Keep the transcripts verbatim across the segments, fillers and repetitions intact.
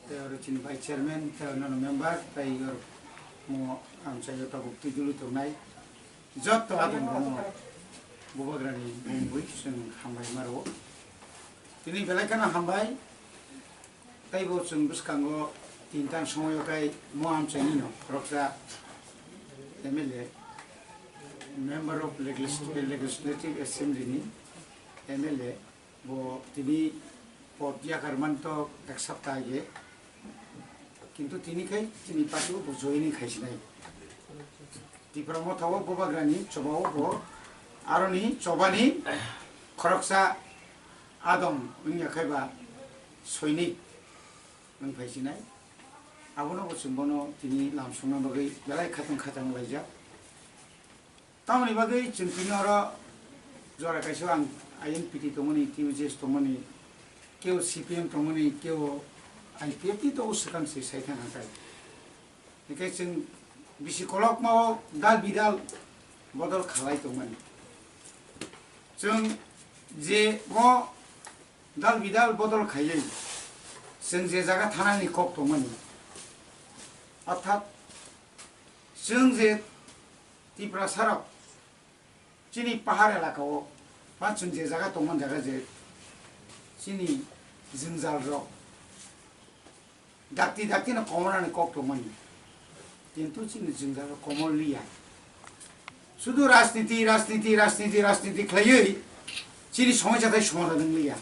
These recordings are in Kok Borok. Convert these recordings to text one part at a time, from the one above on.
Tei oro chini vice chairman, tei onno member, tei oro mo amchaio tabuk twi dulu tongnai. Jotto adong bono bubagrani bumui chwng hambai maro. Tini belai kheno hambai. Tei bo chwng bwskango tinta somoyo kai mo amchaini no khoroksa M L A, Member of Legis-, Legislative Assembly ni M L A, bo tini pod yakar manto ek sapta age, kintu tini khai chini party o bo joining khai sinai. Tipra Motha o bubagrani choba o bo aroni chobani khoroksa adong wngya khai ba soinik wng phai sinai. Abono bo chwng bono tini lam songna bagwi belai khatang khatang laijak. Tamoni bagwi chwng tini oro jora kaisa ang I N P T tongmani, T U J S tongmani, kebo C P M tongmani, kebo I P F T to swkang se sai thang hai. Hingke chwng bisi kolokma o dal bidal bodol khalai tongmani. Chwng je mo dal bidal bodol khaiwi chwng je jaga thanani kok tongmani. Orthat chwng je Tiprasa rok chini pahar elaka o ba chwng je jaga tongmani jaga je chini jwngjal rok dakti dakti no komorani kok tongmani. Kintu chini jwngjal rok komor liya. Sudu rajniti, rajniti, rajniti, rajniti khlaiwi chini somosya tai somadhan wng liya.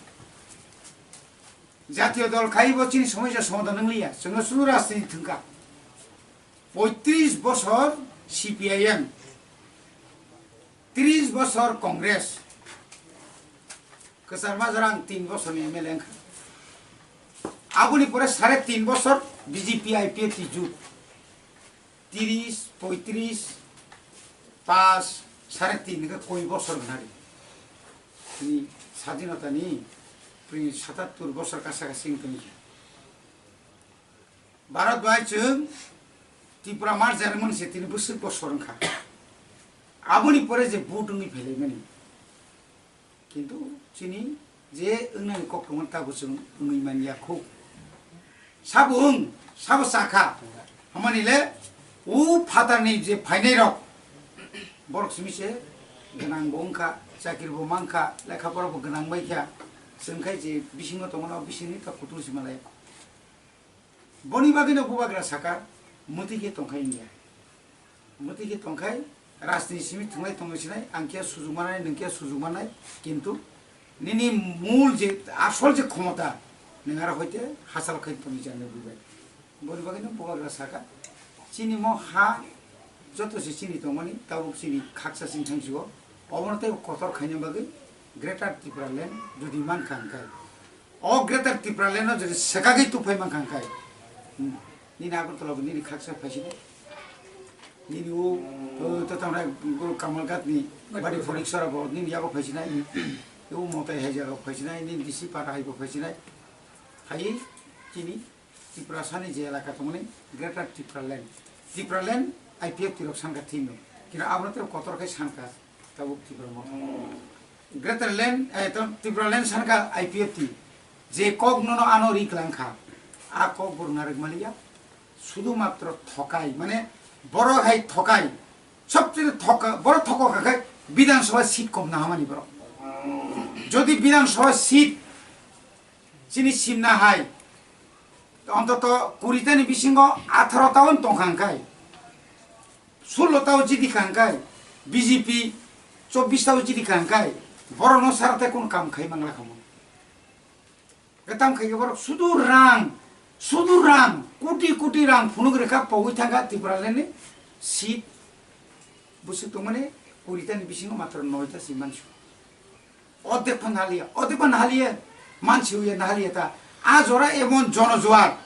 Jatiyo dol khai bo chini somosya somadhan wng liya. Chwngno sudu rajniti thwngkha. Poitris bosor C P I M, tris bosor Congress, kwchar majra ang tin bosorni M L A wngkha. Aboni pore sare tin bosor B J P I P F T jut. Tris, poitris, pas, sare tin hwnkhe koi bosor wngnari. Ni sadinotani pri satattur bosor kasa kasi wng tongkha. Bharat bai chwng Tripura merger wngmani se tini bwswk bosor wngkha. Aboni pore je vote wngwi phailaimani. Kintu chini je wngnani kok tongmani tabo chwng wngwi manya khuk. Sabo wng, sabo chakha. Hamani le o phatarni je phainai rok, borok simi se gwnang bo wngkha, chakri bo mankha, lekha pora bo gwnang bai kha. Chwng khai je bisingo tongmano bisingni ta kutung si malai. Boni bagwino bubagra saka, mwtwi khe tongkha India. Mwtwi khe tongkhai, rajniti simi thwnglai tongwi sinai, ang khe sujuk manai, nwng khe sujuk manai, kintu nini mul je, asol je khomota, nwng aro hoite hachal khai tongwi chang nai bubai. Boni bagwino bubagra saka, chini mo ha joto se chini tongmani, tabuk chini khaksa chini thangsigo, obono tei kotor khaina bagwi Greater Tipraland jodi mankha hwnkhai, o Greater Tipraland no jodi swkagwi tuphai mankha hwnkhai, hmm, nini Agartala bo nini khaksa phaisinai, nini o, o, to tangnai guru Kamalghat ni bari phonik sora bo nini yago phaisinai, o Motai hai jaga phaisinai, nini D C Para hai bo phaisinai, hai chini Tiprasani je elaka tongmani Greater Tipraland. Tipraland I P F T rok sankha thwimwi. Kintu abono tei kotor khai sankha tabuk Tipra Motha. Greater Land, eh, to, Tipraland sankha I P F T. Je kok nono ano ri kwlangkha. A kok bo rwna rwk maliya. Sudu matro thokai, mane borok hai thokai. Sobchini thoka, borok thoko kha khai Bidhan Sabha seat kom na hamani borok. Jodi Bidhan Sabha seat chini simna hai, ontoto kuri ta ni bisingo atharo ta on tongkha hwnkhai, sullo ta o chidi kha hwnkhai, B J P chobbish ta o chidi kha hwnkhai, borokno sara tei kunu kam khai mangla kha mo. Khe tam khai khe borok sudu rang, sudu rang, koti koti rang phunuk rwkha pogwi thangkha Tipraland ni seat bwswk tongmani kuri ta ni bisingo matro noi ta si mansu. Odek phan haliya, odek phan haliya, mansi huya na haliya ta. A jora emon jono juar.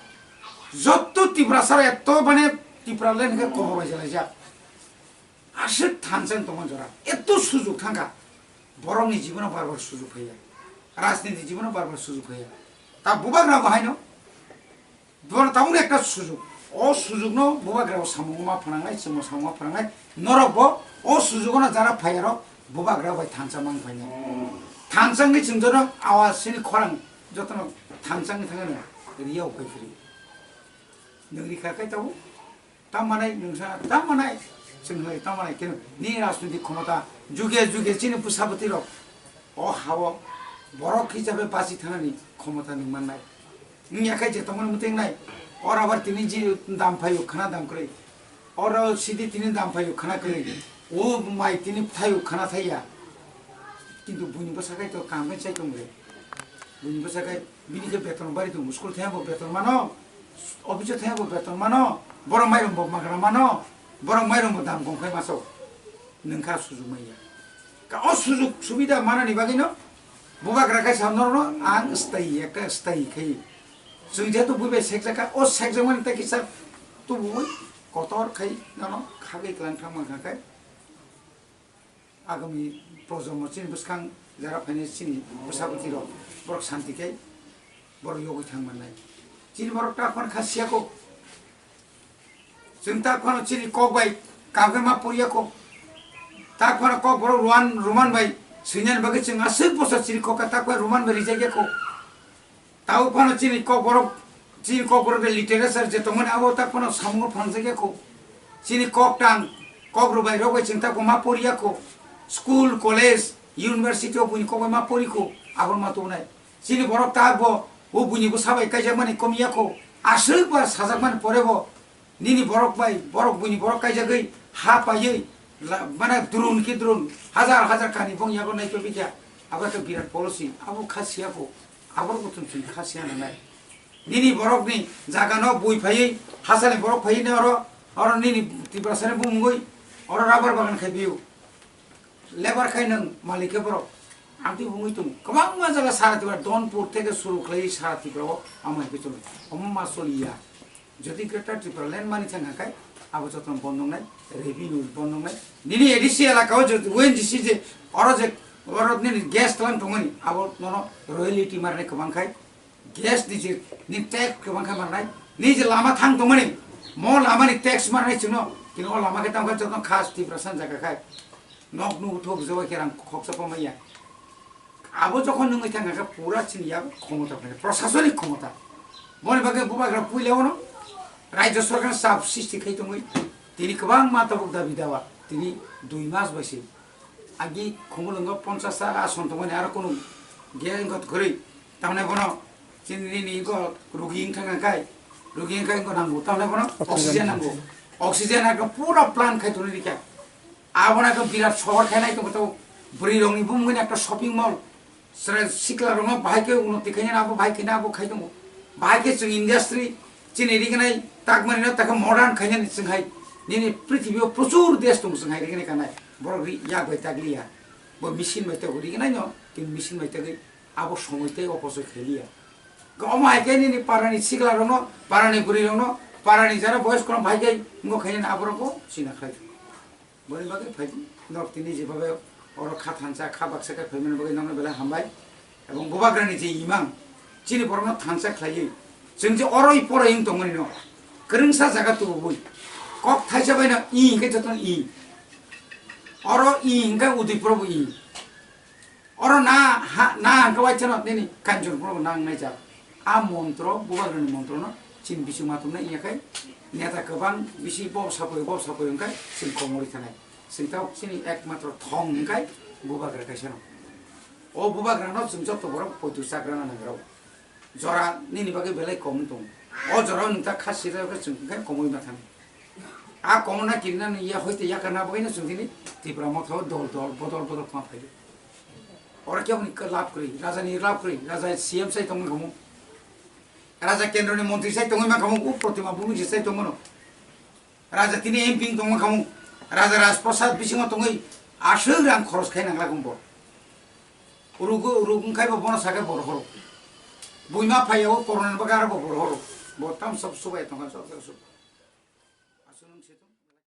Jotto Tiprasa eto mane Tipraland hwnkhe kobor bai jalaijak. Aswk thansa tongma jora. Eto sujuk thangkha. Borokni jibono bar bar sujuk phaiya. Rajniti jibono bar bar sujuk phaiya. Ta bubagra bo haino. Bono tabuk ekta sujuk. O sujukno bubagrao samung ma phanangnai, chwngno samung ma phanangnai. Norok bo o sujugono jara phaiyarok bubagra bai thansa mang phainai. Thansa wngwi chwng jono awa sini khorang jotono thansa wngwi thangano riya upai phiri. Nwng rikha khe tabuk. Tammanai nwngsa tammanai, chwng hai tammanai khe ni rajnitik khomota juge juge chini bwsabwtwi rok o hao borok hisabe bachi thanani khomota nwng mannai. Wngya khe je tongmani mwtwi wngnai, oro abar tini ji dam phaio khwna dam kwrwi, oro sidi tini dam phaio khwna kwrwi, o mai tini thaio khwna thaiya. Kintu buini bwsa khai to kam khe chai tongre, buini bwsa khai. Bini khe beton bari tongo, school thaya bo beton mano, office thaya bo beton mano, borok mairum bo magra mano, borok mairum bo dam kong khai maso, nwng kha sujuk manya. Ka o sujuk subida manani bagwi no, bubagra kaisa norno ang stay, ekta stay khai. Chwng jehetu buibai sekjak kha, o sekjak mani tei kisa tubuwi kotor khai nono khagwi tlang thang mankha khai. Agami projomo chini bwskang jara phainai chini bwsabwtwi rok borok santi khe borok yogwi thang mannai. Chini borok ta phano kha siya kho. Chwng ta phano chini kok bai kam khe ma poriya kho. Ta phano kok borok ruan ruman bai swinani bagwi chwng aswk bosor chini kok ta phano ruman bai rijak ya kho. Tabuk phano chini kokborok, chini kokborok de literature je tongmani abo tak phano samungo phangjak ya kho. Chini kok tang, kok rwbai rok bai chwng tak bo ma pori ya kho. School, college, university o buini kok bai ma pori kho, abo ma tubunai. Chini borok tak bo, o buini bwsa bai kaijakmani kom ya kho. Aswk bar sajakmani pore bo, nini borok bai, borok buini borok kaijagwi, ha paiwi, la-, mane drone ki drone, hajar hajar kani bong yago nai pebikya, abo to birat policy, abo kha siya kho, abo bo tong chini kha siya nanai. Nini borok ni jaga no bui phaiwi, hasani borok phaiwi ne oro, oro nini Tiprasa ni bumungwi, oro rubber bagan khai biyo. Lebar khai nwng malik khe borok. Ang twi bumui tongo. Kwbangma jaga sara Tripura, Donpur theke suru khlai sara Tripura o amai khe cholo. Omo ma choli ya. Jodi Greater Tripura land mani thang khai abo jotono bondong nai, revenue bondong nai. Nini A D C elaka o je O N G C je oro je oro nini gas tlang tongmani abo nono royalty marnai kwbang khai. Gas ni je ni tax kwbang khai marnai. Ni je lama thang tongmani mo lama ni tax marnai chwngno. Kino o lama khe tang khai jotono khas Tripura san jaga khai. Nok nugwi thok jeba khe rang khoksa pamaya. Abo jokhon nungwi thangkha khe pura chini yago khomota phai, prosasonik khomota. Boni bagwi bubagra puila ono Rajya Sarkar chap sristi khai tongwi tini kwbangma tabuk dabi dawa tini dui mas bai se. Agi Khumulwngo ponchas ta ason tongmani aro kunu ge wngkha kwrwi. Tamni bono chini nini wngkha rugi wngkha kai, rugi wngkha wngkha nango, tamni bono oxygen nango. Oxygen ekdom pura plant khai tongwi rikha. Abono ekdom birat sohor khainai tongo, to bwrwi rokni bumungni ekta shopping mall. Sra sikla rokno bahai khe unnoti khainai abo bahai khainai abo khai tongo. Bahai khe chwng industry chini rignai takmani no takha modern khainani chwng hai nini prithibi o prochur desh tongo chwng hai rignai kanai. Borok ri yak bai takliya. Bo machine bai tago rignai no, tin machine bai tagwi abo somoi tei opochoi khailiya. Omo hai khe nini parani sikla rokno, parani bwrwi rokno, parani jara boyos kono bahai khe wngkha khainani aborok bo china khlai. Boni bagwi phai di, norok tini jebabe oro kha thansa, kha baksa khe phaimani bagwi nokno belai hambai. Ebong bubagrani je imang, chini borokno thansa khlaiwi, chwng je oroi poroi wng tongmani no, kwrwngsa jaga tubui, kok thaisa baino i hinkhe jotono i, oro i hinkhe Udaipuro bo i. Oro na ha, na hwnkhe waithano nini Kanchanpur bo nang naijak. A montro, bubagrani montrono chini bising matumnai, yakhai neta kwbang bisi bob sapoi, bob sapoi hwnkhe chini komorwi thanai. Chini tabuk chini ekmatro thong hwnkhe bubagra kaisano. O bubagrano chwng joto borok poito chakrana nangrao. Jora nini bagwi belai kom wng tongo. O jorao nwng ta kha sirjak khe chwng khe komorwi ma thani. A komorna kirina nung ya hoite yakarna bagwino chwng tini Tipra Motha o dol dol bodol bodol khma phaio. Oro kebo ni lab kwrwi, raja ni lab kwrwi, raja C M sai tongma khamu. Raja kendro ni montri sai tongwi ma khamu, u Protima Bumung je sai tongmano. Raja tini M P wng tongma khamu. Raja Rajprasad bisingo tongwi aswk rang khoros khai nangla kong bo. Rugo, rug wngkhai bo bono sakhe bor horo. Buima phaiya o corona ni bagwi aro bo bor horo. Bo tam sob subai tongkha sob sob.